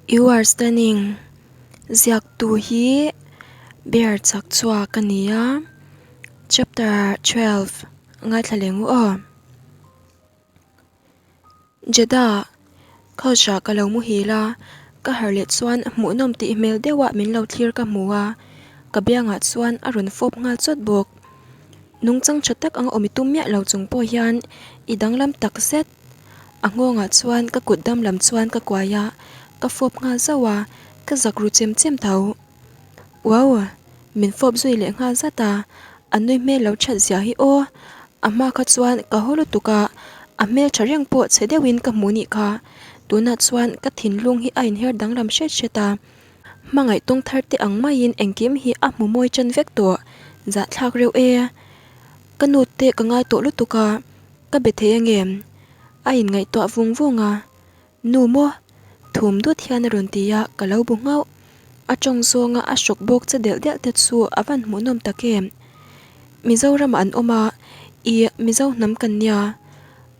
You are stunning ziaktu hi bear chak chhuak a ni a chapter 12 ngaithla leh ngu aw. Jeddah couch ah ka lo muhil a ka harh leh chuan hmuhnawm tih hmel deuh ah min lo thlir ka hmu a ka biangah chuan a rawn fawp nghal chawt bawk nungchang tha tak ang awm i tum miah lo chung pawh hian i danglam tak zet. A nghawngah chuan ka kut dam lam chuan ka kuai a, ka fawp nghal zauh a, ka zak ru chem chem tho. Wow! Min fawp zui leh nghal zat a, a nui hmel lo that zia hi aw! A hma kha chuan ka haw lutuk a, a hmel tha reng pawh chhe deuhin ka hmu nih kha. Tunah chuan ka thinlung hi a inher danglam hret hret a, hmangaih tawng thar te ang maiin engkim hi a hmu mawi tan vek tawh, zahthlak reuh e. Ka nute ka ngai tawh lutuk a. Ka be thei angem? A inngaihtuah vung vung a, Nu maw? Thum dut hian a rawn ti a, ka lo bu nghauh. A tawng zawnga a hrawk bawk che delh delh te chu a van hmuhnawm tak em? Mizoramah an awm a, i Mizo hnam kan nia.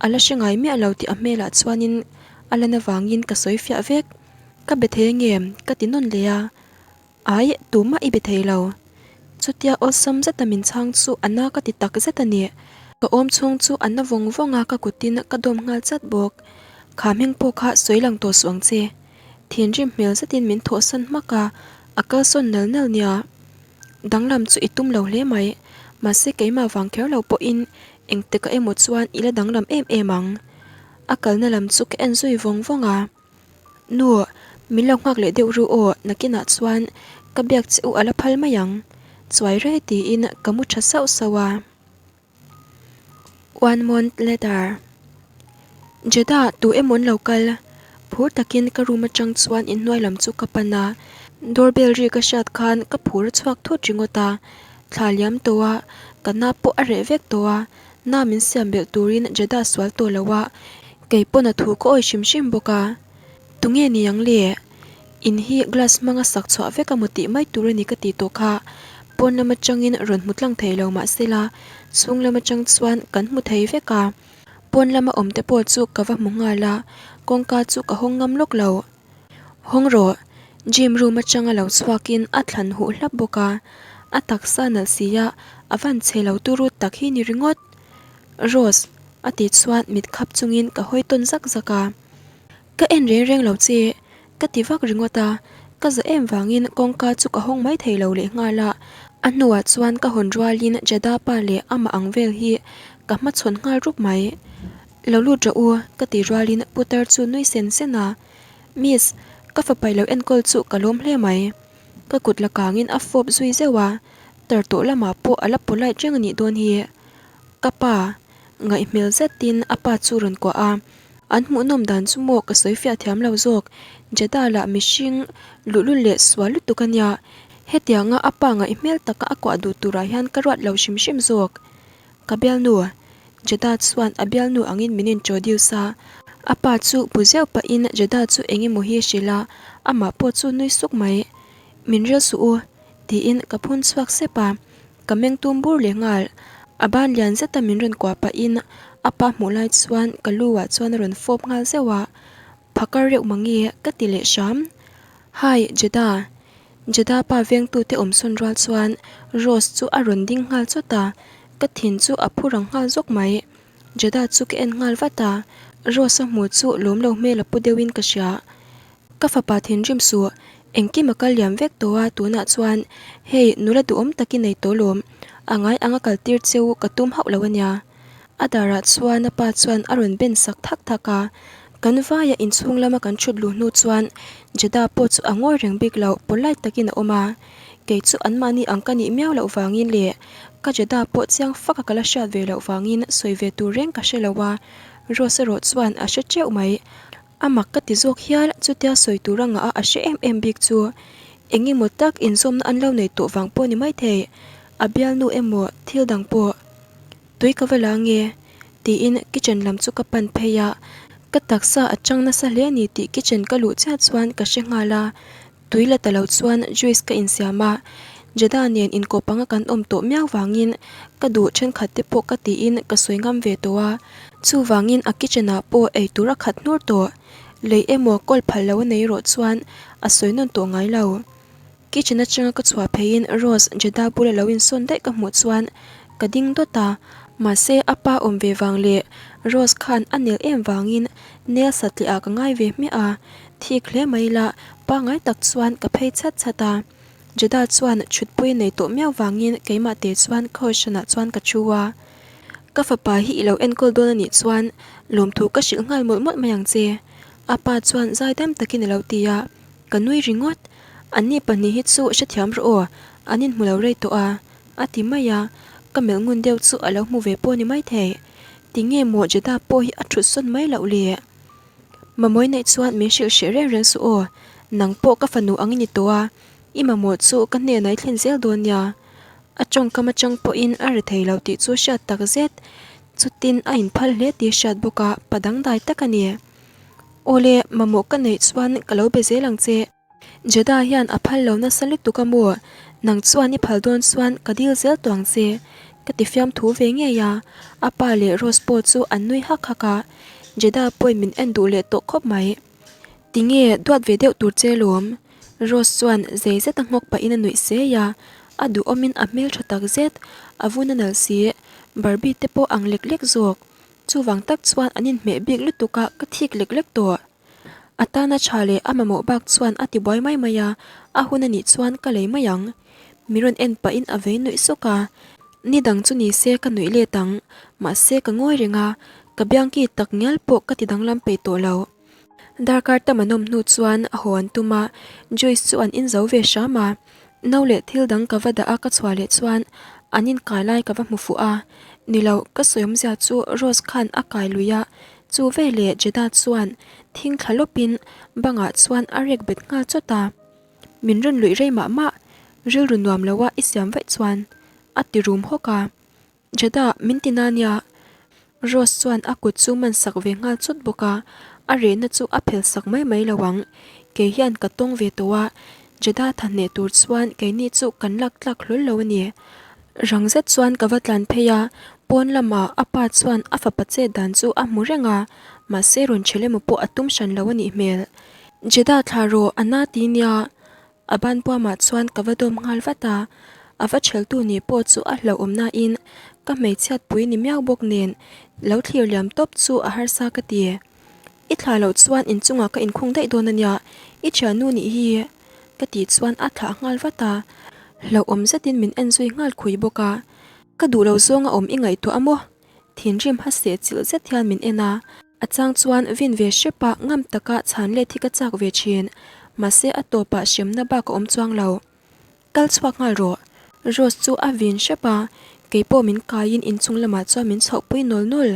A la hre ngai miah lo tih a hmelah chuanin a lan avangin ka sawi fiah vek. Ka be thei angem? Ka ti nawn leh a. Ai, tumah i be thei lo. Chutia awlsam zeta min chhang chu a na ka ti tak zet a ni. Ka awm chhung chu a na vawng vawng a, ka kutin ka dawm nghal chat bawk. Kha hming pawh kha sawi lang tawh suh ang che. Thinrim hmel zetin min thawhsan hmak a, a kalsawn nal nal nia. Danglam chu i tum lo hle mai. Mahse keimah vang kher lo pawhin engtikah emaw chuan i la danglam em em ang. A kalna lam chu ka en zui vawng vawng a. Nu, min lo nghak leh deuh ru aw, nakinah chuan ka biak che u a la phal mai ang. Chuai rei tiin ka mu tha sauh sauh a. One month later. Jeddah, tu emaw an lo kal? Phur takin ka room atang chuan inhnuai lam chu ka pan a, doorbell ri ka hriat khan ka phur a chhuak thut ringawt a. Thla liam tawh a, ka na pawh a reh vek tawh a, Na min siam belh turin Jeddah sual tawh lo a, kei pawn a thu ka awi hrim hrim bawk a. Tunge ni ang le? In hi glass hmanga sak chhuah vek a maw tih mai tur a ni ka ti tawh kha. Pawn lam atangin rawn hmu tlang thei lo mah sela, chhung lam atang chuan kan hmu thei vek a. Pawn lama awm te pawh chu ka va hmu nghal a, kawngka chu ka hawng ngam lawk lo. Hawng rawh, gym room atanga lo chhuakin a thlan huh hlap bawk a, a taksa nalh si a, a van chhe lo turu tak hi ni ringawt. Rose, a tih chuan mit khap chungin ka hawi tawn zak zak a. Ka en reng reng lo che, ka ti vak ringawt a, ka za em vangin kawngka chu ka hawng mai thei lo leh nghal a, a hnuah chuan ka hawn rualin Jada pa leh amah ang vel hi ka hmachhawn nghal rup mai. Lo lut rawh u, ka ti rualin putar chu nui sen sen a. Miss, ka fapa i lo enkawl chu ka lawm hle mai. Ka kut la kangin a fawp zui zeuh a, tar tawh lamah pawh a la polite reng a nih dawn hi. Ka pa, ngaihhmel zetin a pa chu rawn kuah a, an hmuhnawm dan chu maw ka sawi fiah thiam lo zawk, Jeddah lah mihring luhlul leh sual lutuk a nia, hetianga a pa ngaihhmel taka a kuah duh turah hian ka ruat lo hrim hrim zawk. Ka bialnu, Jeddah chuan a bialnu angin min introduce a, a pa chu bu zeuh pahin Jeddah chu eng emaw hi a hrilh a, amah pawh chu nui suk mai. Min rel suh u, tiin ka phun chhuak sep a, ka meng tum bur leh nghal. A ban lian zeta min rawn kuah pahin a pa hmuh lai chuan ka lu ah chuan a rawn fawp nghal zeuh a, Phakar reuh mange ka ti leh hram. Hi, Jeddah. Jeddah pa vengtute awm sawn rual chuan Rose chu a rawn ding nghal chawt a, ka thin chu a phu rang nghal zawk mai. Jeddah chu ka en nghal vat a, Rose a hmu chu lawm lo hmel a pu deuhin ka hria. Ka fapa thinrim suh, engkim a kal liam vek tawh a tunah chuan hei nula duhawm takin nei tawh lawm, a ngai anga kal tir cheu ka tum hauh lo ania. A darah chuan a pa chuan a rawn ben sak thak thak a, kan vaia inchhung lama kan thut luh hnu chuan Jeddah pawh chu a ngawi reng bik lo, polite takin a awm a. Kei chu anmahni ang ka nih miau loh vangin leh ka Jeddah pawh chiang faka ka la hriat ve loh vangin sawi ve tur reng ka hre lo a, Rose erawh chuan a hre teuh mai. A mak ka ti zawk hial, chutia sawi tur a ngah a a hre em em bik chu eng emaw tak inzawmna an lo nei tawh vang pawh ni maithei, a bialnu emaw thil dang pawh. Tui ka va la nge? tiin kitchen lam chu ka pan phei a, ka taksa a chang nasa hle a ni tih kitchen ka luh chiah chuan ka hre nghal a, tui la ta lo chuan juice ka insiam a, Jeddah nen inkawp anga kan awm tawh miau vangin ka duh thenkhat te pawh ka tiin ka sawi ngam ve tawh a, chuvangin a kitchen ah pawh eitur a khat hnur tawh. Lei emaw kawl phal lo a nei rawh chuan a sawi nawn tawh ngai lo. Kitchen atanga ka chhuah pheiin Rose Jeddah bula lo insawn daih ka hmuh chuan ka ding dawt a, mahse a pa awm ve vang leh Rose khan a nel em vangin nel satliah ah ka ngai ve hmiah a, thik hle mai la pangai tak chuan ka phei chhat chhat a. Jeddah chuan thutpui nei tawh miau vangin keimah te chuan khawi hranah chuan ka thu a. Ka fapa hi i lo enkawl dawn a nih chuan lawmthu ka hrilh nghal mawlh mawlh mai ang che a pa chuan zaidam takin a lo ti a. Ka nui ringawt. Anni pahnih hi chu hrethiam rawh aw, an inhmu lo rei tawh a, a ti mai a, ka melh ngun deuh chu a lo hmu ve pawh ni maithei. Tinge maw Jeddah pawh hi a thut sawn mai loh le? Mamawih neih chuan min hrilh hreh reng reng suh aw, nang pawh ka fanu ang i ni tawh a, i mamawh chu ka hnenah i thlen zel dawn nia. A tawngkam atang pawhin a ri thei lo tih chu hriat tak zet. Chutin a inphal hle tih hriat bawk a, pa dangdai tak a ni. Awle, mamawh ka neih chuan ka lo be zel ang che. Jeddah hian a phal lo nasa lutuk a maw? Nang chuan i phal dawn chuan ka dil zel tawh ang che. Ka ti fiam thu ve ngei a, a pa leh Rose pawh chu an nui hak hak a. Jeddah pawhin min en duh leh tawh khawp mai. Tinge duat ve deuh tur che lawm? Rose chuan zei zet a nghawk pahin a nuih sei a, a duhawmin a hmeltha tak zet, a vun a nalh si, Barbie te pawh ang lek lek zawk. Chuvang tak chuan an inhmeh bik lutuk a ka thik lek lek tawh. A tana tha leh a mamawh bak chuan a ti buai mai mai a, a hun a nih chuan ka lei mai ang. Mi rawn en pahin a vei nuih sawk a, ni dang chu ni se ka nuih let ang, mahse ka ngawi reng a, ka biangki tak ngial pawh ka ti danglam peih tawh lo. Darkar tam an awm hnu chuan a haw an tum a, Joyce chu an inzo ve hram a, no leh thil dang ka va dah a ka chhuah leh chuan an inkai lai ka va hmu fuh a, nilo ka sawi awmzia chu Rose khan a kai lui a, chu veleh Jeddah chuan thing thla lawpin bangah chuan a rek bet nghal chawt a, min rawn luih rei mah mah, rilru nuam lo a i siam vaih chuan a ti rum hawk a. Jeddah, min ti na nia. Rose chuan a kut chu man sak ve nghal chut bawk a, a rehna chu a phel sak mai mai lo ang. Kei hian ka tawng ve tawh a, Jeddah tha hneh tur chuan keini chu kan lak tlak hlawl lo a ni. Rang zet chuan ka va tlan phei a, pawn lamah a pa chuan a fapa chet dan chu a hmu reng a, mahse rawn chhel emaw pawh a tum hran lo a nih hmel. Jeddah thla rawh, a na ti nia. A ban puamah chuan ka va dawm nghal vat a, a va ṭheltu nih pawh chu a hlauhawm nain ka hmeichhiat pui ni miau bawk nen lo thlir liam tawp chu a harsa ka ti. I thlah loh chuan inchungah ka inkhung daih dawn a nia, i ṭhiannu nih hi ka tih chuan a thlah nghal vat a, hlauhawm zetin min en zui nghal khui bawk a. Ka duh lo zawnga awm i ngaihtuah a maw? Thinrim hase chilh zet hian min en a, a chang chuan vin ve hrep a ngam taka chhan let hi ka chak ve thin, mahse a tawpah hremna bak a awm chuang lo. Kal chhuak nghal rawh. Rose chu a vin hrep a, keipawh min kaiin inchung lamah chuan min chhohpui nawl nawl.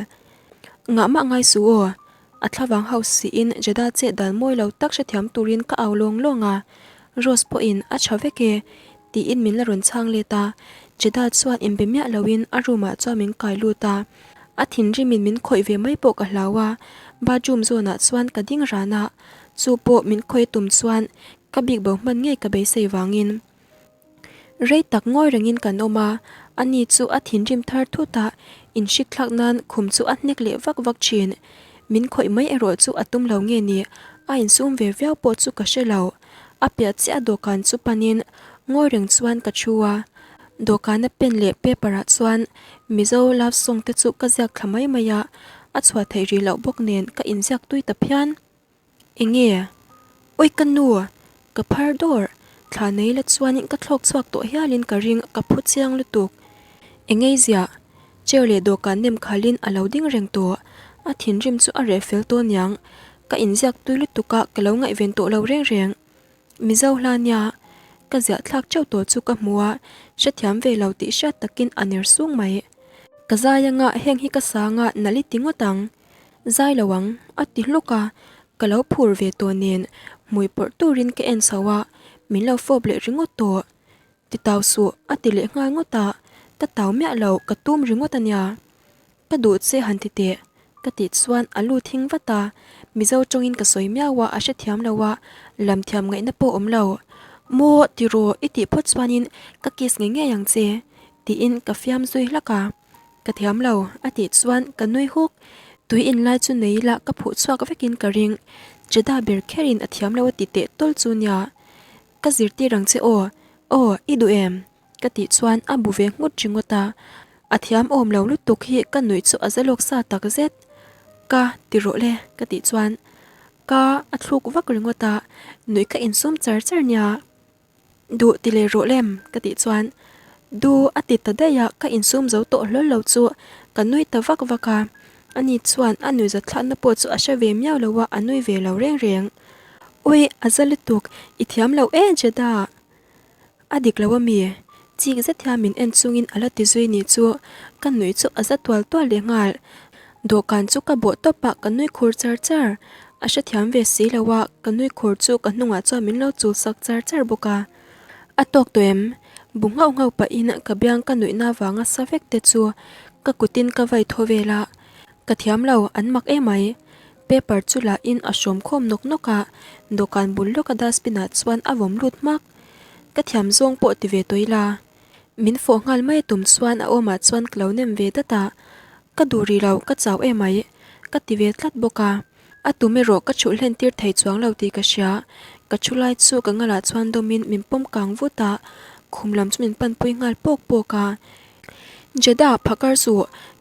Ngahmah ngai suh aw. A thlavang hauh siin Jeddah chet dan mawi lo tak hrethiam turin ka au lawng lawng a, Rose pawhin a tha vek e tiin min la rawn chhang let a, Jeddah chuan inbe miah loin a room ah chuan min kai lut a, a thinrimin min khawih ve mai pawh ka hlau a, bathroom zawnah chuan ka ding ran a, chu pawh min khawih tum chuan ka bik bo hman ngei ka beisei vangin. Rei tak ngawi rengin kan awm a, ani chu a thinrim thar thut a, inhrik thlak nan khum chu a hnek leh vak vak thin. Min khawih mai erawh chu a tum lo nge ni, a insum ve viau pawh chu ka hre lo. A piah chiah dawhkan chu panin ngawi reng chuan ka thu a, dawhkana pen leh paper ah chuan Mizo love song te chu ka ziak thla mai mai a, a chhuah theih rih loh bawk nen ka inziak tui ta phian. Enge? Awi ka nu! Ka phar dawr. Thla nei la chuanin ka thlawk chhuak tawh hialin ka ring ka phu chiang lutuk. Engei ziah? Chair leh dawhkan nem khalin a lo ding reng tawh. A thinrim chu a reh fel tawh niang. Ka inziak tui lutuk a ka lo ngaihven tawh lo reng reng. Mizo hla nia ka ziah thlak teuh tawh chu ka hmu a, hrethiam ve lo tih hriat takin a ner sung mai. Ka zai anga heng hi ka sang a nalh i ti ngawt ang. Zai lo ang, a ti hluk a, ka lo phur ve tawh nen hmui pawrh turin ka en chho a, min lo fawp leh ringawt tawh. Ti tau suh, a ti leh nghal ngawt a, ka tau miah lo, ka tum ringawt a nia. Ka duh che han ti teh, ka tih chuan a lu thing vat a, Mizo tawngin ka sawi miau a, a hrethiam lo a, lam thiam ngaihna pawh awm lo. Maw, ti rawh, i tih phawt chuanin ka kiss ngei ngei ang che, tiin ka fiam zui hlak a. Ka thiam lo, a tih chuan ka nui huk. Tui in lai chu nei ila ka phuh chhuak vekin ka ring. Jeddah ber kherin a thiam lo a ti teh tawl chu nia. Ka zirtir ang che aw, aw i duh em? Ka tih chuan a bu ve nghut ringawt a, a thiam awm lo lutuk hi ka nuih chu a za lawk sa tak zet. Ka ti rawh le ka tih chuan ka a thluk vak ringawt a, nuih ka insum char char nia. Duh ti leh rawh lem ka tih chuan du a ti ta daih a, ka insum zo tawh hlawl lo chu ka nui ta vak vak a, ani chuan a nuih zathlakna pawh chu a hre ve miau lo a, a nui ve lo reng reng. Ui a za lutuk, i thiam lo e Jeddah. A dik lo ami? Chik zet hian min en chungin a la ti zui nih chu ka nuih chu a za tual tual leh nghal. Dawhkan chu ka bawh tawp a, ka nui khur char char. A hrethiam ve si lo a, ka nui khur chu ka hnungah chuan min lo chul sak char char bawk a. A tawk tawh em? Bu nghauh nghauh pahin ka biang ka nuihna vanga sa vek te chu ka kutin ka vai thaw vel a. Ka thiam lo, an mak emai. Paper chu la in a hrawm khawm nawk nawk a, dawhkan bul lawka dustbin ah chuan a vawm lut hmak. Ka thiam zawng pawh ti ve tawh ila. Min fawh nghal mai tum chuan a awmah chuan ka lo nem ve dat a, ka duh rih lo, ka chau emai, ka ti ve tlat bawk a. A tum erawh ka chhulh hlen tir thei chuang lo tih ka hria. Ka thu lai chu ka ngalah chuan dawmin min pawm kang vut a, khum lam chu min panpui nghal pawk pawk a. Jeddah phakar chu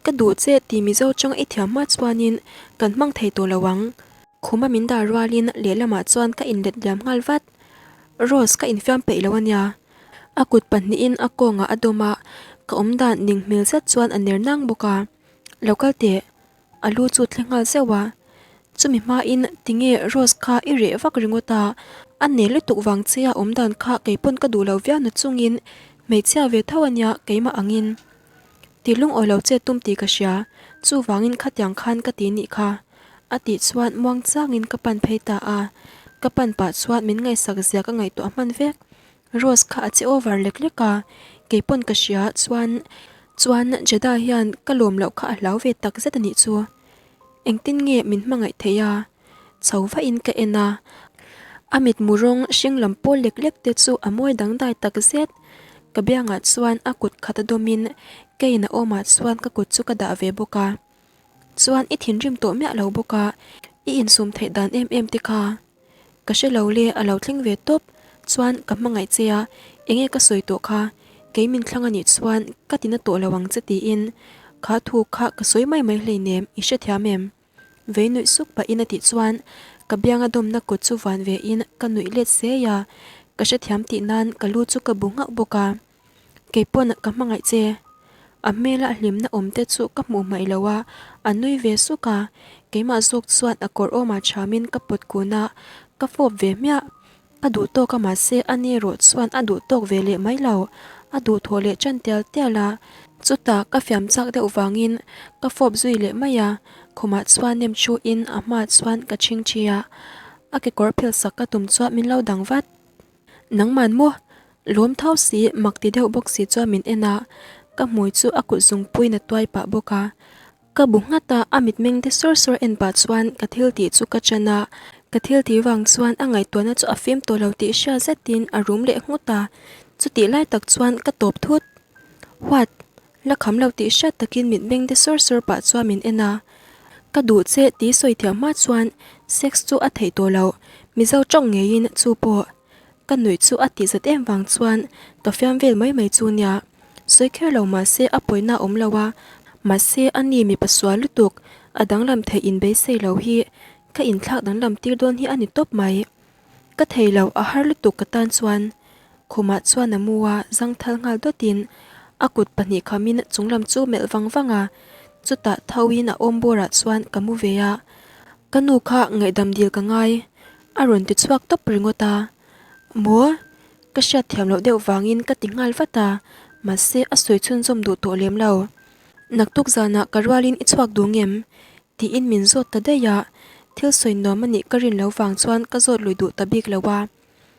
ka duh che tih Mizo chang i thiam hma chuanin kan hmang thei tawh lo ang. Khuma min dar rualin lehlamah chuan ka inlet liam nghal vat. Rose ka infiam peih lo ania. A kut pahnihin a kawngah a dawm a, ka awmdan ning hmel zet chuan a ner nang bawk a. Lo kal teh. A lu chu thleng nghal zeuh a. Chumi hmain tinge Rose kha i reh vak ringawt a, a nel lutuk vang che a awmdan kha keipawn ka duh lo viau na chungin hmeichhia ve tho ania keimah angin. Ti lungawi lo che tum tih ka hria, chuvangin khatiang khan ka ti nih kha. A tih chuan muang changin ka pan phei ta a, ka pan pah chuan min ngaihsak zia ka ngaihtuah hman vek. Rose kha a che over lek lek a, keipawn ka hria chuan chuan Jeddah hian ka lawm loh kha a hlau ve tak zet a nih chu. Engtin nge min hmangaih theih a? Chho vahin ka en a, a mitmu rawng hring lam pawl lek lek te chu a mawi dangdai tak zet. Ka biangah chuan a kut khat a dawmin keiin a awmah chuan ka kut chu ka dah ve bawk a. Chuan i thinrim tawh miah lo bawk a, i insum theih dan em em te kha. Ka hre lo le, a lo thleng ve tawp. Chuan ka hmangaih che a, enge ka sawi tawh kha, kei min thlang a nih chuan ka tina tawh lo ang che tiin kha thu kha ka sawi mai mai hleinem, i hrethiam em? Vei nuih suk pahin a tih chuan ka bianga dawmna kut chu van ve in ka nuih let sei a, ka hrethiam tih nan ka lu chu ka bu nghauh bawk a. Keipawn ka hmangaih che. A hmela hlimna awm te chu ka hmuh hmaih lo a, a nui ve suk a, keimah zawk chuan a kawr awmah thamin ka pawt kun a, ka fawp ve hmiah. Ka duh tawk a mahse a ni erawh chuan a duh tawk ve leh mai lo, a duh thawh leh ṭan tial tial a, chutah ka fiam chak deuh vangin ka fawp zui leh mai a, khumah chuan nem thuin a hmaah chuan ka chhing ṭhi a, a kekawr phel sak ka tum chuan min lo dang vat. Nangman maw? Lawm thau si, mak ti deuh bawk si chuan min en a, ka hmui chu a kut zungpuiin a tuai pah bawk a. Ka bu nghat a, a mitmeng te sawr sawr en pah chuan ka thil tih chu ka chan a, ka thil tih vang chuan a ngaihtuahna chu a fim tawh lo tih hria zetin a rum leh nghut a, chutih lai tak chuan ka tawp thut. What? La kham lo tih hriat takin mitmeng te sawr sawr pah chuan min en a, ka duh che tih sawi thiam hma chuan sex chu a theih tawh loh, Mizo tawng ngeiin chu pawh ka nuih chu a tih zat em vang chuan ka fiam vel mai mai chu nia. Sawi kher lo mahse a pawina a awm lo a, mahse a ni mipa sual lutuk a danglam theih in beisei lo hi ka inthlak danglam tir dawn hi a ni tawp mai. Ka thei lo a har lutuk ka tan chuan khumah chuan a mu a zangthal nghal dawtin a kut pahnih khamin chunglam chu melh vang vang a, chutah thoin a awm bawrah chuan ka mu ve a, ka nu kha ngaihdam dil ka ngai a rawn ti chhuak tawp ringawt a, maw ka hriat thiam loh deuh vangin ka ti nghal vat a, mahse a sawi chhunzawm duh tawh lem lo. Naktuk zanah ka rualin i chhuak duh ngem? Tiin min zawt ta daih a, thil sawi nuam a nih ka rin lo vang chuan ka zawt lui duh ta bik lo a.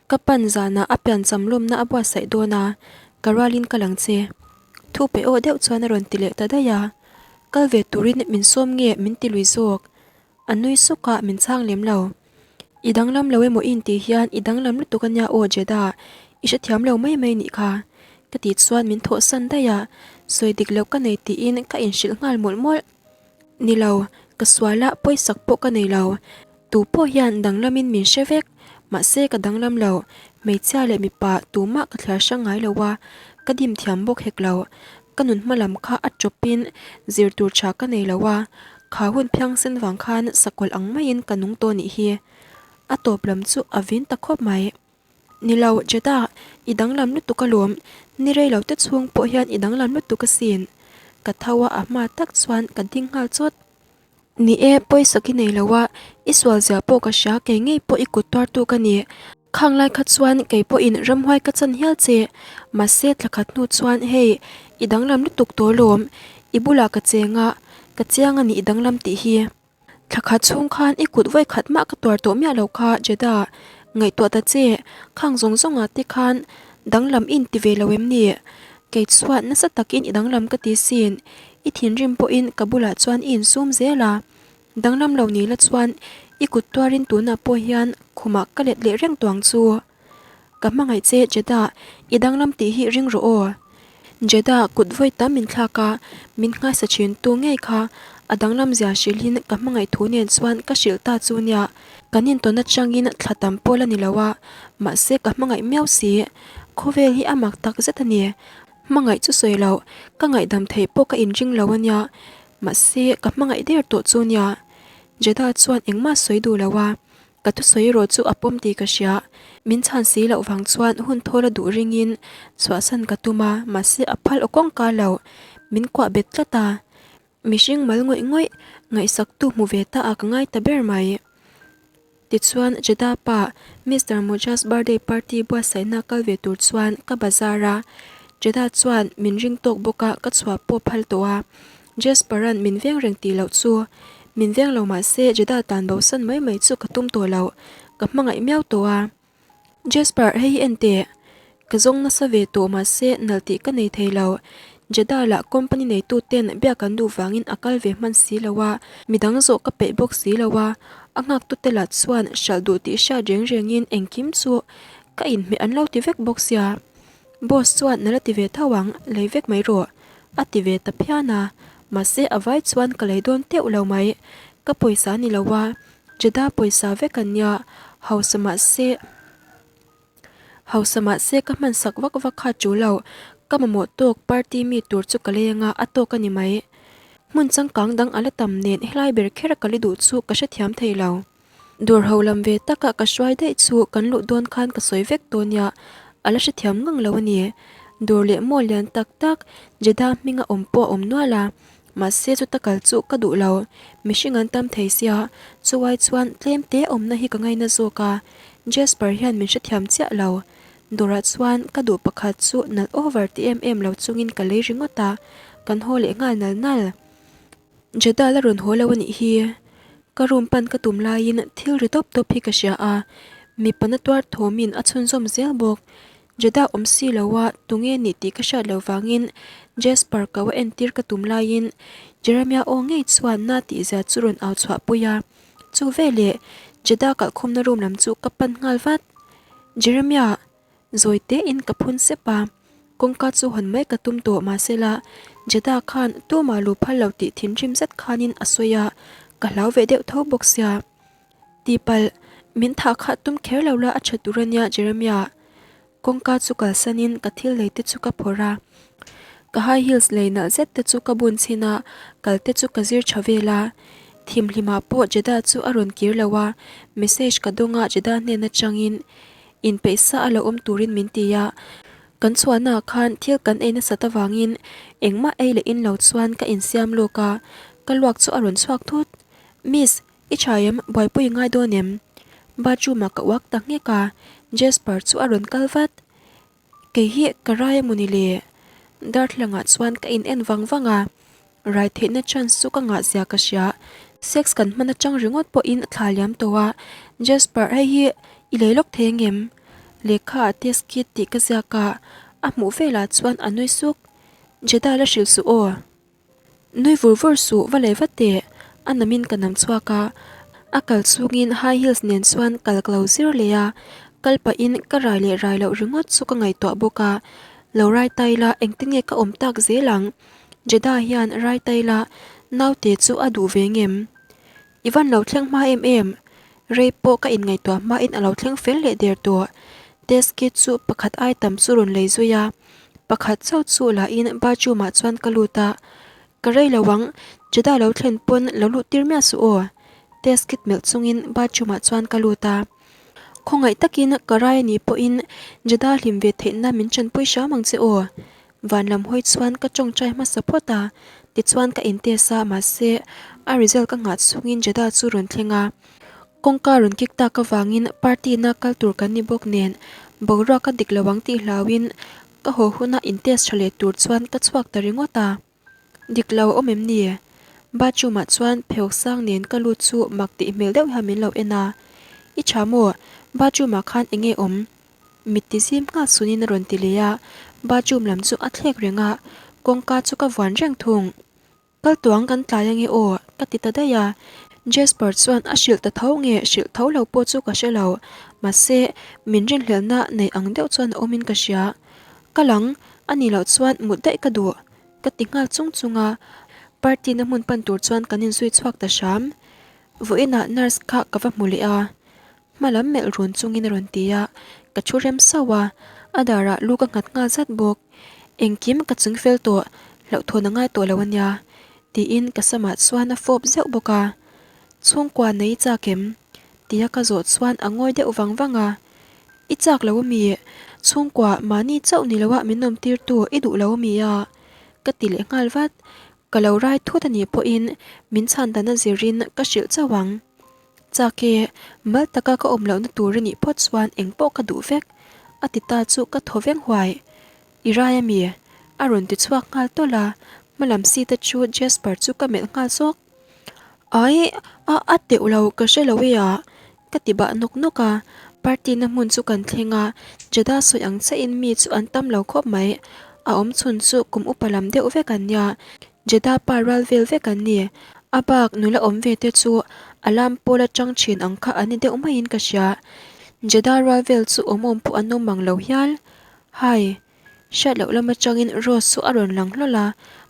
Ka pan zanah a piancham lawmna a buatsaih dawn a, ka rualin ka lang che. Thu pe aw deuh chuan a rawn ti leh ta daih a, kal ve turin min sawm nge min ti lui zawk. A nui suk a, min chhang lem lo. I danglam lo emaw i intih hian i danglam lutuk a nia aw Jeddah, i hrethiam lo mai mai nih kha. Ka tih chuan min thawhsan daih a, sawi dik loh ka nei tiin ka inhrilh nghal mawlh mawlh. Ni lo, ka sual a, pawisak pawh ka nei lo. Tu pawh hian danglamin min hre vek, mahse ka danglam lo, hmeichhia leh mipa tumah ka thliar hrang ngai lo a, ka dim thiam bawk hek lo. Ka nun hma lam kha a tawpin zir tur tha ka nei lo a, kha hun phiangsen vang khan sakawlh ang maiin ka nung tawh nih hi. A tawp lam chu a vin ta khawp mai. Ni lo, Jeddah, i danglam lutuk alawm, ni rei lo te chhung pawh hian i danglam lutuk asin. Ka tho a, a hma tak chuan ka ding nghal chawt. Ni e, pawisak i nei lo a, i sual zia pawh ka hria, kei ngei pawh i kut tuartu ka ni. Khang lai kha chuan kei pawhin ramhuai ka chan hial che, mahse thla khat hnu chuan hei, i danglam lutuk tawh alawm, i bulah ka cheng a, ka chiang a ni i danglam tih hi. Thla khat chhung khan i kut vawi khat mah ka tuar tawh miah lo kha, Jeddah. Ngaihtuah ta che, khang zawng zawngah te khan danglam i inti ve lo em ni? Kei chuan nasa takin i danglam ka ti sin. I thinrim pawhin ka bulah chuan i insum zel a. Danglam lo ni la chuan i kut tuarin tunah pawh hian khumah ka let leh reng tawh ang chu. Ka hmangaih che Jeddah, i danglam tih hi ring rawh aw. Jeddah kut vawi tam min thlak a, min nghaisa thin tu ngei kha a danglam zia hrilhin ka hmangaih thu nen chuan ka hrilh ta chu nia. Kan intawn atangin thla tam pawh la ni lo a, mahse ka hmangaih miau si. Khawvel hi a mak tak zet a ni. Hmangaih chu sawi loh, ka ngaihdam theih pawh ka inring lo a nia. Mahse ka hmangaih der tawh chu nia. Jeddah chuan engmah sawi duh lo a. Ka thusawi erawh chu a pawm tih ka hria. Min chhan si loh vang chuan hun thawl a duh ringin chhuahsan ka tum a, mahse a phal aw kawngka lo. Min kuah bet tlat a. Mihring mal ngawih ngawih ngaihsaktu hmu ve ta a ka ngai ta ber mai. Tichuan Jeddah pa Mister Moja's birthday party buatsaihna kal ve tur chuan ka bazar a. Jeddah chuan min ring tawk bawk a ka chhuah pawh phal tawh a. Jasper-a'n min veng reng tih loh chu min veng lo mah se Jeddah tan bosan mai mai chu ka tum tawh lo, ka hmangaih miau tawh a. Jasper, hei hi en teh. Ka zawng nasa ve tawh mah se nalh tih ka nei thei lo. Jeddah lah company neitu ten biak an duh vangin a kal ve hman si lo a, midang zawh ka peih bawk si lo a, a nghaktute lah chuan hralh duh tih hriat reng rengin engkim chu ka inhmeh an lo ti vek bawk sia. Boss chuan nala ti ve tho ang, lei vek mai rawh. A ti ve ta phian a, mahse a vai chuan ka lei dawn teuh lo mai. Ka pawisa a ni lo a, Jeddah pawisa vek an nia, hausa mahse hausa mahse ka hman sak vak vak kha chu lo, ka mamawh tawk party mi tur chu ka lei anga a tawk a ni mai. Hmun changkang dang a la tam nen helai ber kher a ka li duh chu ka hrethiam thei lo. Dawr ho lam ve taka ka hruai daih chu kan luh dawn khan ka sawi vek tawh nia, a la hrethiam ngang lo a ni. Dawr leh maw lian tak tak Jeddah hminga awm pawh a awm nual a, mahse chuta kal chu ka duh lo. Mihring an tam thei sia, chuai chuan tlem te awmna hi ka ngaina zawk a, Jasper hian min hrethiam chiah lo. Dawrah chuan ka duh pakhat chu nalh over ti em em lo chungin ka lei ringawt a, kan haw leh nghal nal nal. Jeddah la rawn haw lo a nih hi. Ka room pan ka tum laiin thil ri tawp tawp hi ka hria a, mipa na tuar thawmin a chhunzawm zel bawk. Jeddah awm si lo a, tunge nih tih ka hriat loh vangin Jasper ko a entir ka tum laiin Jeremiah aw ngei chuan na tih zia chu rawn au chhuah pui a. Chu veleh Jeddah kalhkhawmna room lam chu ka pan nghal vat. Jeremiah! Zawi tein ka phun sep a, kawngka chu hawn mai ka tum tawh mahsela Jeddah khan tumah lu phal lo tih thinrim zet khanin a sawi a, ka hlau ve deuh tho bawk sia. Tihpalh, min thah kha tum kher lo la a tha tur ania Jeremiah. Kawngka chu kalsanin ka thil lei te chu ka phawrh a, ka high heels lei nalh zet te chu ka bun chhin a, kal te chu ka zir tha vel a. Thimhlimah pawh Jeddah chu a rawn kir lo a, message ka dawng a Jeddah hnen atangin Inpeih sa a lo awm turin min ti a, kan chhuahnaah khan thil kan ei nasat avangin engmah ei leh in lo chuan ka insiam lawk a, ka luak chu a rawn chhuak thut. Miss, i tha em? Buaipui i ngai dawn em? Bathroom ah ka uak ta nghek a, Jasper chu a rawn kal vat. Kei hi ka rai a mawni le? Darthlalangah chuan ka in en vang vang a, Rai theihna chance chu ka ngah zia ka hria. Sex kan hman atang ringawt pawhin a thla liam tawh a, Jasper hei hi i lei lawk thei angem? Lehkha ah test kit tih ka ziak a, a hmuh velah chuan a nui suk. Jeddah la hrilh suh aw. Nui vur vur suh va lei vat teh. A namin ka nam chhuak a, a kal chungin high heels nen chuan kal ka lo zir leh a, kal pahin ka rai leh rai loh ringawt chu ka ngaihtuah bawk a, lo rai ta ila engtin nge ka awm tak zel ang? Jeddah hian Raitaila naute chu a duh ve ngem? I van lo thleng hma em em? Rei pawh ka inngaihtuah hmain a lo thleng fel leh der tawh. Test kit chu pakhat ai tam chu rawn lei zui a, pakhat chauh chu lahin bathroom ah chuan ka lut a, Ka rei lo ang, Jeddah lo thlen pawn lo luh tir miah suh aw. Test kit melh chungin bathroom ah chuan ka lut a. Khawngaih takin ka rai a nih pawhin Jeddah hlim ve theihna min chanpui hram ang che aw. Van lam hawi chuan ka tawngtai hmasa phawt a, tichuan ka in test a mahse a result ka nghah chungin Jeddah chu rawn thleng a. Kawngka rawn kik tak avangin party na kal tur kan ni bawk nen boruak a dik lo ang tih hlauhin ka haw huna in test tha leh tur chuan ka chhuak ta ringawt a. Dik lo a awm em ni? Bathroom ah chuan pheuh sang nen ka lut chu mak tih hmel deuh hian min lo en a. I tha maw? Bathroom ah khan eng nge awm? Mit ti zim nghal sunin a rawn ti leh a, bathroom lam chu a thlek reng a, kawngka chu ka vuan reng thung. Kal tuang kan tlai ange aw, ka ti ta daih a. Jasper chuan a hrilh ta tho nge hrilh tho lo pawh chu ka hre lo, mahse min rinhlelhna nei ang deuh chuan a awmin ka hria. Kal ang, a nih loh chuan mut daih ka duh, ka ti nghal chung chung a. Party na hmun pan tur chuan kan inzui chhuak ta hram. Vawiinah nurse kha ka va hmu leh a. Hma lam melh run chungin a rawn ti a, ka thu rem sauh a, a darah lu ka nghat nghal zat bawk. Engkim ka ching fel tawh, hlauhthawn a ngai tawh lo a nia, tiin ka samah chuan a fawp zeuh bawk a. Chhungkua nei i chak em? tia ka zawh chuan a ngawi deuh vang vang a. I chak lo ami? Chhungkua mahni chauh ni loah min awm tirtu i duh lo ami a? ka ti leh nghal vat. Ka lo rai thut a nih pawhin min chhan dan a zirin ka hrilh chauh ang. Chak e, mal taka ka awm lohna tur a nih phawt chuan eng pawh ka duh vek, a ti ta chu ka thaw veng huai. I rai ami? A rawn ti chhuak nghal tawlh a, hmalam seat a chu Jasper chu ka melh nghal zawk. Ai, a a teuh lo, ka hre lo e a, ka ti bah nawk nawk a. Party na hmun chu kan thleng a, Jeddah sawi ang chiahin mi chu an tam lo khawp mai. A awm chhun chu kum upa lam deuh vek an nia, Jeddah pa rual vel vek an ni. A bak nula awm ve te chu a lam pawl atang thin ang kha an ni deuh maiin ka hria. Jeddah rual vel chu awm awm pawh an awm mang lo hial. Hai! Hriat loh lam atangin Rose chu a rawn lang hlawl a,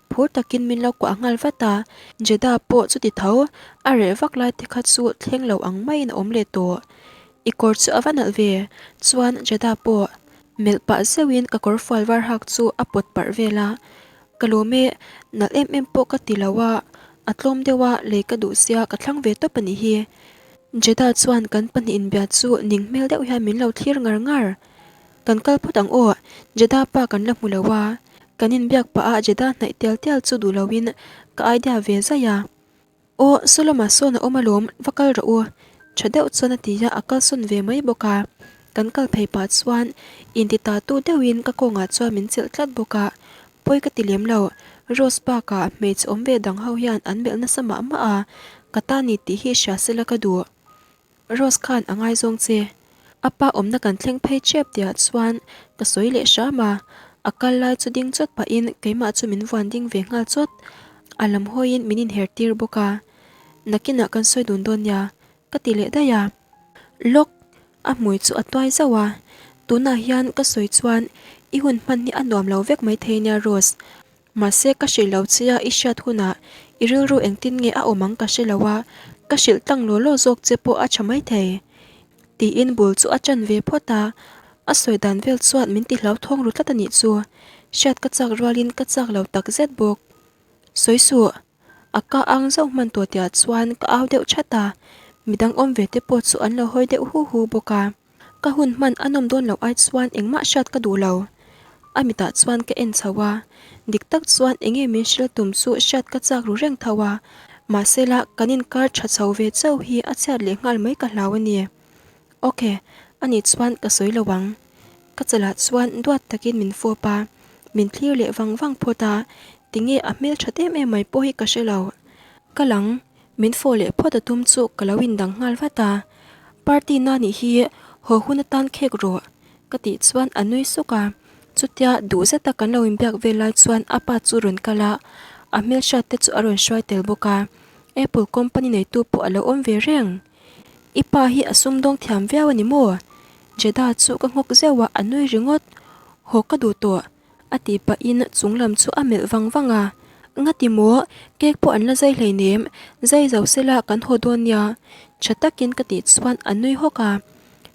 phur takin min lo kuah nghal vat a. Jeddah pawh chuti tho, a reh vak lai te kha chu thleng lo ang maiin a awm leh tawh. I kawr chu a va nalh ve, chuan Jeddah pawh melh pah zeuhin ka kawr fual var hak chu a pawt parh vel a. Ka lawm e, nalh em em pawh ka ti lo a, a tlawm deuh a, lei ka duh sia ka thlang ve tawp a nih hi. Jeddah chuan kan pahnih inbia chu ning hmel deuh hian min lo thlir ngar ngar. Kan kal phawt ang aw, Jeddah pa kan la hmu lo a, kan inbiak pah a Jeddah hnaih tial tial chu duh loin ka idea ve zaih a. Aw, saw lamah sawn a awm alawm, va kal rawh u. Tha deuh chuan a ti a, a kalsawn ve mai bawk a. Kan kal phei pah chuan inti ta tu deuhin ka kawngah chuan min chelh tlat bawk a, pawi ka ti lem lo. Rose bakah hmeichhe awm ve dang ho hian an melh nasa mah mah a, ka ta ni tih hi hria sela ka duh. Rose khan a ngaizawng che. A pa awmna kan thleng phei tep tihah chuan ka sawi leh hram a, a kal lai chu ding chawt pahin keimah chu min vuan ding ve nghal chawt. A lam hawiin min inher tir bawk a, nakinah kan sawi dun dawn nia ka ti leh daih a. Lawk! A hmui chu a tuai zauh a, tunah hian ka sawi chuan i hun hman hi a nuam lo vek maithei nia Rose. Mahse ka hrilh lo che a i hriat hunah i rilru engtin nge a awm ang ka hre lo a, ka hrilh tlang law law zawk che pawh a tha maithei. Tiin bul chu a ṭan ve phawt a, a sawi dan vel chuan min ti hlauthawng ru tlat a nih chu. Hriat ka chak rualin ka chak lo tak zet bawk. Sawi suh, a ka ang zauh hman tawh tihah chuan ka au deuh that a, midang awm ve te pawh chu an lo hawi deuh hu hu bawk a. Ka hun hman a nawm dawn loh ai chuan engmah hriat ka duh lo. A mitah chuan ka en chho a, dik tak chuan enge min hrilh tum chu hriat ka chak ru reng tho a, mahsela kan inkar tha chho ve chauh hi a chhiat leh nghal mai ka hlau a ni. Ok, anih chuan ka sawi lo ang. Ka chalah chuan duat takin min fawp a, min thlir leh vang vang phawt a, tinge a hmel that em em mai pawh hi ka hre lo. Ka lang, Min fawh leh phawt a tum chu ka lo indang nghal vat a, Party na nih hi haw hun atan khek rawh ka tih chuan a nui suk a, chutia duh zeta kan lo inbiak vel lai chuan a pa chu rawn kal a, a hmelhriat te chu a rawn hruai tel bawk a, Apple company neitu pawh a lo awm ve reng. I pa hi a sumdawng thiam viau a ni maw? Jeddah chu ka nghawk zeuh a, a nui ringawt. Haw ka duh tawh. A tih pahin chung lam chu a melh vang vang a. Ngati maw, cake pawh an la zai hleinem, zai zo sela kan haw dawn nia, tha takin ka tih chuan a nui hawk a.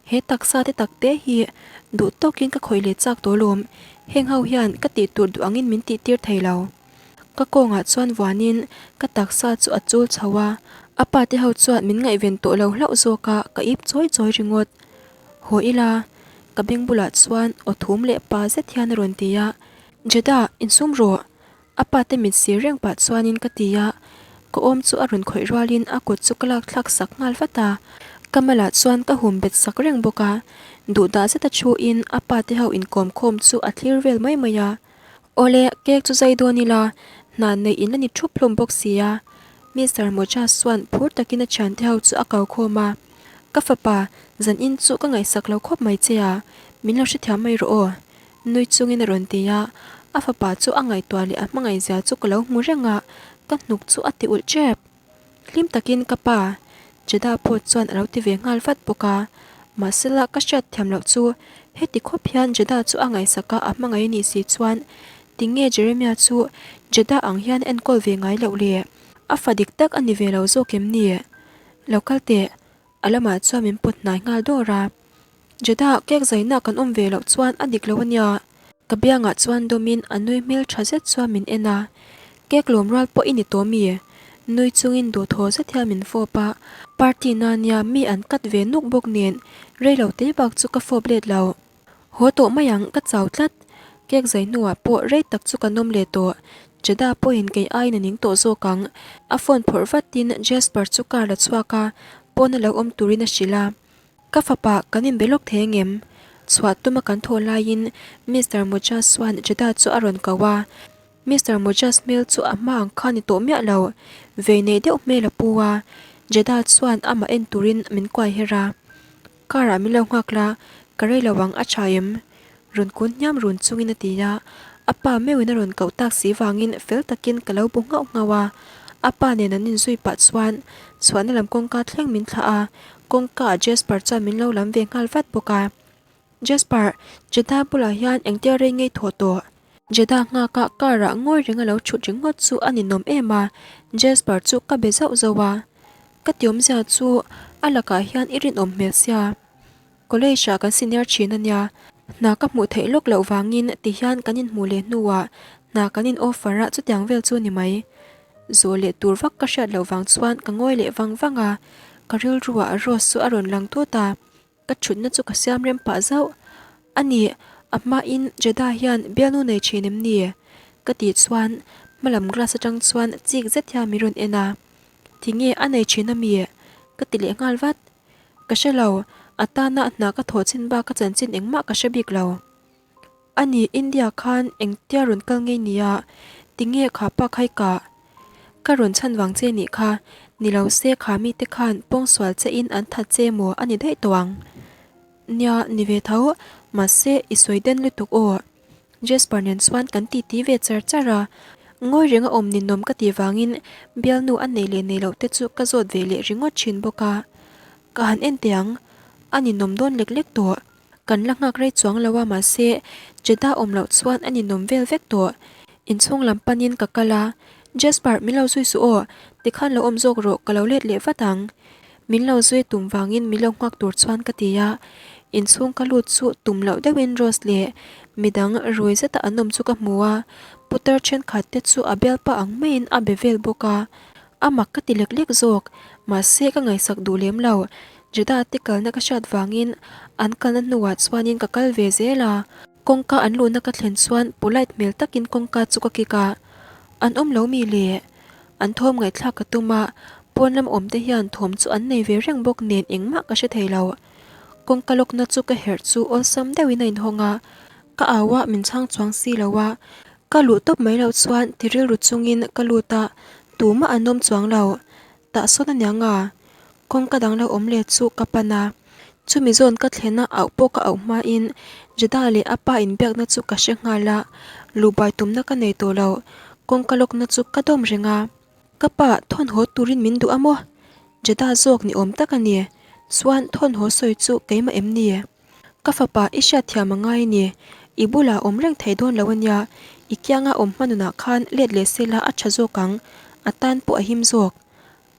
He taksa te tak te hi duh tawkin ka khawih leh chak tawh lawm, heng ho hian ka tih tur duh angin min tih tir thei lo. Ka kawngah chuan vuanin ka taksa chu a chul chho a, a pa te ho chuan min ngaihven tawh lo hlauh zawk a, ka ip chawi chawi ringawt. Haw ila, ka beng bulah chuan aw thum leh pa zet hian a rawn ti a, Jeddah, insum rawh! A pa te mit sir reng pah chuanin ka ti a, ka awm chu a rawn khawih rualin a kut chu ka lak thlak sak nghal vat a, ka malah chuan ka hum bet sak reng bawk a, duhdah zeta thuin a pa te ho inkawm khawm chu a thlir vel mai mai a. Awle, cake chu zai dawn ila, hna neih in la ni thup hlawm bawk si a, Mister Mojas chuan phur takin a thiante ho chu a ko khawm a, Ka fapa, zan in chu ka ngaihsak lo khawp mai che a, min lo hrethiam mai rawh aw. Nui chungin a rawn ti a, a fapa chu a ngaihtuah leh a hmangaihzia chu ka lo hmu reng a, ka hnuk chu a ti ulh tep. Hlim takin ka pa, Jeddah pawh chuan a lo ti ve nghal vat bawk a, mahsela ka hriat thiam loh chu heti khawp hian Jeddah chu a ngaihsak a, a hmangaih anih si chuan tinge Jeremiah chu Jeddah ang hian enkawl ve ngai loh le? A fa dik tak a ni ve lo zawk em ni? Lo kal teh, a lamah chuan min pawt hnai nghal dawr a. Jeddah cake zaina kan awm ve loh chuan a dik lo a nia. Ka biangah chuan dawmin a nui hmel tha zet chuan min en a, Cake lawm rual pawh i ni tawh mi? Nui chungin duhthaw zet hian min fawp a, party na nia mi an cut ve nuk bawk nen rei lo te bak chu ka fawp let lo. Haw tawh mai ang, ka chau tlat. Cake zai hnuah pawh rei tak chu kan awm leh tawh. Jeddah pawhin kei aiin a ning tawh zawk ang. A phone phawrh vatin Jasper chu car la chhuak a, pawn a lo awm turin a hrilh a. Ka fapa, kan inbe lawk thei angem? Chhuah tuma kan thawh laiin Mister Mojas chuan Jeddah chu a rawn ko a. Mister Mojas hmel chu a hma ang kha ni tawh miah lo, vei nei deuh hmel a pu a. Jeddah chuan amah en turin min kuai her a. Car ah min lo nghak la, ka rei lo ang a tha em? Rawn kun hniam run chungin a ti a, a pa meuhin a rawn koh tak si vangin fel takin ka lo bu nghauh nghauh a. A pa nen an inzui pah chuan chhuahna lam kawngka thleng min thlah a, kawngka ah Jasper chuan min lo lam ve nghal vat bawk a. Jasper, Jeddah bulah hian engtia rei ngei thawh tawh? Jeddah nghaka car ah ngawi reng a lo thut ringawt chu a ninawm em a, Jasper chu ka be zauh zauh a. Ka tiawmzia chu a lakah hian i rinawm hmel sia. College ah kan senior thin a nia, hna ka hmuh theih lawk loh vangin ti hian kan inhmuh leh hnuah hna kan in offer a chutiang vel chu ni mai. Zawh leh tur vak ka hriat loh vang chuan ka ngawi leh vang vang a, ka rilruah Rose chu a rawn lang tut a, ka thutna chu ka siam rem pah zauh. A ni, a hmain Jeddah hian bialnu nei thin em ni? Ka tih chuan hmalam glass atang chuan chik zet hian min rawn en a, Tinge a nei thin a mi? Ka ti leh nghal vat. Ka hre lo, a tana hna ka thawh chin bak ka chanchin engmah ka hre bik lo. A ni, India khan engtia rawn kal ngei nia, tinge kha pa khai kah? Ka rawn chhan vang che nih kha, ni lo se kha mite khan pawngsual che in an that che maw a ni daih tawh ang. Nia, ni ve tho, mahse i sawi den lutuk aw. Jasper nen chuan kan titi ve char char a, ngawi reng a awm ninawm ka tih vangin bialnu a nei leh nei loh te chu ka zawt ve leh ringawt thin bawk a. Ka han en teh ang, a ninawm dawn lek lek tawh. Kan la nghak rei chuang lo a mahse Jeddah awm loh chuan a ninawm vel vek tawh. Inchhung lam panin ka kal a, Jasper min lo zui suh aw, tikhan lo awm zawk rawh ka lo let leh vat ang. Min lo zui tum vangin min lo nghak tur chuan ka ti a, inchhung ka lut chu tum loh deuhin Rose leh midang rui zeta an awm chu ka hmu a, putar thenkhat te chu a bialpa ang maiin a be vel bawk a, a mak ka ti lek lek zawk, mahse ka ngaihsak duh lem lo, Jeddah te kalna ka hriat vangin an kalna hnuah chuanin ka kal ve zel a, kawngka an luhna ka thlen chuan polite hmel takin kawngka chu ka kik a, an awm lo mi le? An thawm ngaihthlak ka tum a, pawn lam awm te hian thawm chu an nei ve reng bawk nen engmah ka hre thei lo. Kawngka lawkna chu ka herh chu awlsam deuhin a inhawng a, ka au a min chhang chuang si lo a, ka luh tawp mai loh chuan ti rilru chungin ka lut a, tumah an awm chuang lo. Tah sawn aniang a, kawngka dang lo awm leh chu ka pan a, chumi zawn ka thlen a auh pawh ka auh hmain Jeddah leh a pa inbiakna chu ka hre nghal a, luhbai tumna ka nei tawh lo, kawngka lawkna chu ka dawm reng a, ka pa thawn haw turin min duh a maw? Jeddah zawk ni awm tak a ni, chuan thawn haw sawi chu keimah em ni? Ka fapa i hriatthiam a ngai a ni. I bulah awm reng thei dawn lo a nia, i kianga awm hmanunah khan let leh sela a tha zawk ang, a tan pawh a him zawk.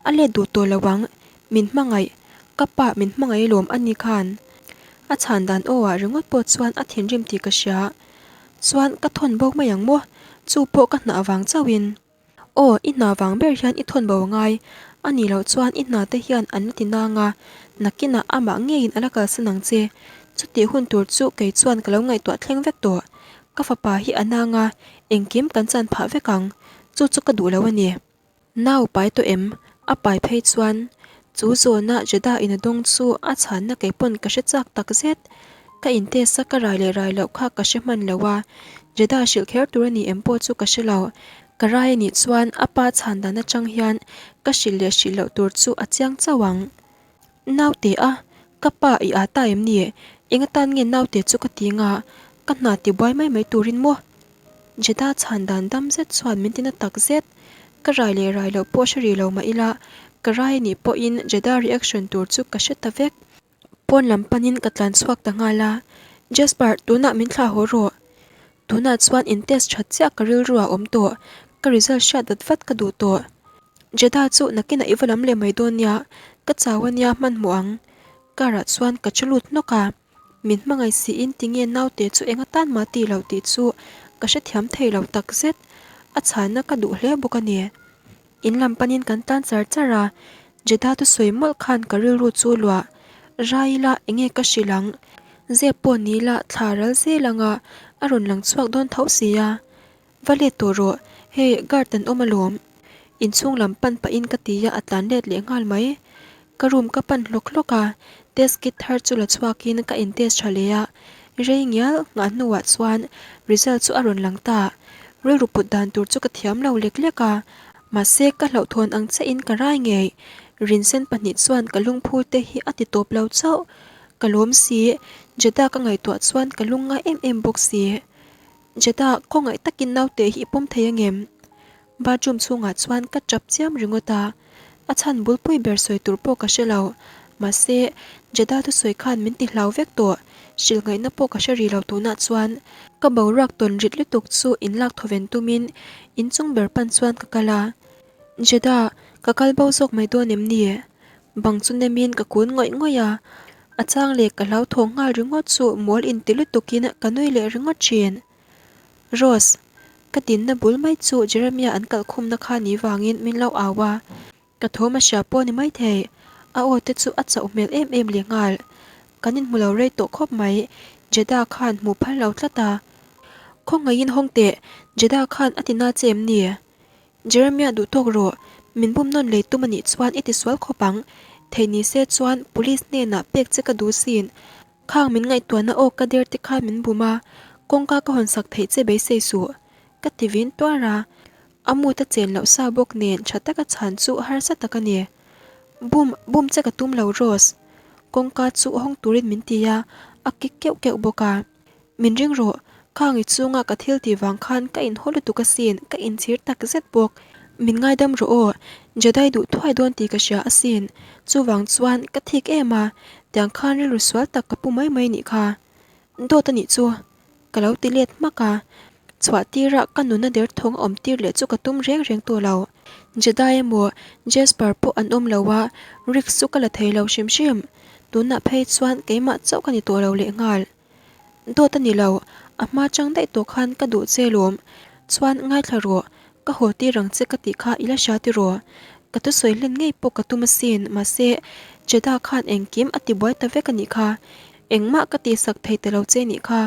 A let duh tawh lo ang, min hmangaih, ka pa min hmangaih lawm a ni khan. A chhan dan aw ah ringawt pawh chuan a thinrim tih ka hria. Chuan ka thawn bo mai ang maw? Chu pawh ka hna avang chauhin. Aw, i hna vang ber hian i thawn bo a ngai. A nih loh chuan i hna te hian an la ti nang a, nakinah amah ngeiin a la kalsan ang che. Chutih hun tur chu kei chuan ka lo ngaihtuah thleng vek tawh. Ka fapa hi a nang a, engkim kan chan phah vek ang. Chu chu ka duh lo a ni. Nau pai tawh em? A pai phei chuan chu zawna Jeddah in a dawng chu a chhanna kei pawn ka hre chak tak zet. Ka in test a ka rai leh rai loh kha ka hre hman lo a, Jeddah hrilh kher tur a ni em pawh chu ka hre lo. Ka rai a nih chuan a pa chhan dan atang hian ka hrilh leh hrilh loh tur chu a chiang chauh ang. Naute a, ka pa i â ta em ni? Eng atan nge naute chu ka ti nga? Ka hna tibuai mai mai turin maw? Jeddah chhan dan dam zet chuan min tina tak zet. Ka rai leh rai loh pawh hre rih lo mah ila, ka rai a nih pawhin Jeddah reaction tur chu ka hre ta vek. Pawn lam panin ka tlan chhuak ta nghal a, Jasper, tunah min thlah haw rawh. Tunah chuan in test that chiah ka rilru ah awm tawh, ka result hriat vat vat ka duh tawh. Jeddah chu nakinah i va lam leh mai dawn nia, ka chau ania hmanhmawh ang. Car ah chuan ka chu lut hnawk a. Min hmangaih siin tinge naute chu eng atan mah ti lo tih chu ka hrethiam thei lo takzet. A chhanna ka duh hle bawk a ni. In lam panin kan tlan char char a, Jeddah thusawi mawlh khan ka rilru chu luah. Rai ila enge ka hrilh ang? Zep pawh ni ila thla ral zel anga a rawn lang chhuak dawn tho si a. Va let tawh rawh, hei guard an awm alawm. Inchhung lam pan pahin ka ti a, a tlan let leh nghal mai. Ka room ka pan hlawk hlawk a, test kit thar chu la chhuakin ka in test tha leh a, rei ngial nghah hnuah chuan result chu a rawn lang ta. Rilru put dan tur chu ka thiam lo lek lek a, mahse ka hlauhthawn ang chiahin ka rai ngei. Rinsen pahnih chuan ka lungphur te hi a ti tawp lo chauh. Ka lawm si, Jeddah ka ngaihtuah chuan ka lung ngai em em bawk si. Jeddah, khawngaih takin naute hi i pawm thei angem? Bathroom chhungah chuan ka tap chiam ringawt a, a chhan bulpui ber sawi tur pawh ka hre lo. Mahse, Jeddah thusawi khan min ti hlau vek tawh, hrilh ngaihna pawh ka hre rih lo tunah chuan. Ka boruak tawn rit lutuk chu inlak thawven tumin inchung ber pan chuan ka kal a, Jeddah, ka kal bo zawk mai dawn em ni? Bang chu nemin ka kun ngawih ngawih a, a chang leh ka hlauthawng nghal ringawt chu mawl inti lutukin ka nui leh ringawt thin. Rose, ka dinna bul mai chu Jeremia an kalh khumna kha ni vangin min lo au a, ka thawm a hria pawh ni maithei, a aw te chu a chauh hmel em em leh nghal. Kan inhmu lo rei tawh khawp mai, Jeddah khan hmuh phal lo tlat a. Khawngaihin hawng teh, Jeddah khan a ti na che em ni? Jeremiah duh tawk rawh, min bum nawn lei tum a nih chuan i tisual khawp ang. Thei ni se chuan police hnenah pek che ka duh sin. Khang min ngaihtuahna aw ka der te khan min bum a, kawngka ka hawn sak theih che beisei suh. Ka ti vin tuar a, a mood a chen loh sa bawk nen tha taka chhan chu harsa tak a ni. Bum, bum che ka tum lo Rose. Kawngka chu hawng turin min ti a, a kik keuh keuh bawk a. Min ring rawh, khang i chunga ka thil tih vang khan ka inhaw lutuk asin, ka inchhir tak zet bawk. Min ngaidam rawh aw, Jedi duh thuai dawn tih ka hria asin. Chuvang chuan ka thik em a, tiang khan rilru sual tak ka pu mai mai nih kha. Dawt a nih chu, ka lo ti let hmak a. Chhuah tirah ka nuna derthawng a awm tir leh chu ka tum reng reng tawh lo. Jedi emaw Jasper pawh an awm lo a, risk chu ka la thei lo hrim hrim. Tunah phei chuan keimah chauh ka ni tawh lo lehnghal. Dawt a ni lo, a hma chang daih tawh khan ka duh che lawm. Chuan ngaithla rawh, ka haw tir ang che ka tih kha i la hria tiraw? Ka thusawi hlen ngei pawh ka tum asin, mahse Jeddah khan engkim a tibuai ta vek a nih kha. Engmah ka tihsak thei ta lo che nih kha.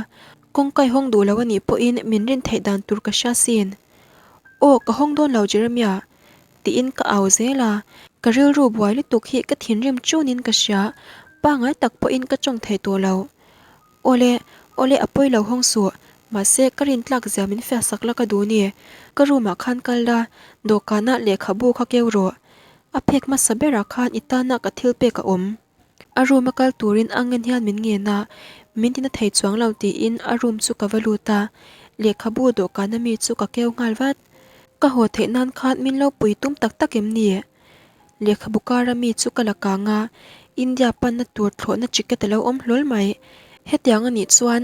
Kawngka i hawng duh lo a nih pawhin min rin theih dan tur ka hria sin. Aw, ka hawng dawn lo Jeremiah. Tiin ka au zel a, ka rilru buai lutuk hi ka thinrim chunin ka hria, pangai tak pawhin ka tawng thei tawh lo. Awle, awle a pawi lo hawng suh, mahse ka rin tlak zia min fiah sak la ka duh ni, ka room ah khan kal la, dawhkanah lehkhabu kha keu rawh. A phek hmasa berah khan i tana ka thil pek a awm. A room a kal turin a ngen hian min ngen a, min tina thei chuang lo tiin a room chu ka va lut a, lehkhabu dawhkana mi chu ka keu nghal vat. Ka haw theih nan khan min lo pui tum tak tak em ni? Lehkhabu kara mi chu ka la kang a, India panna tur thlawhna ticket a lo awm hlawl mai. Hetiang a nih chuan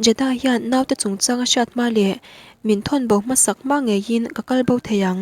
Jeddah hian naute chungchang a hriat hma leh min thawn bo hmasak hma ngeiin ka kal bo thei ang.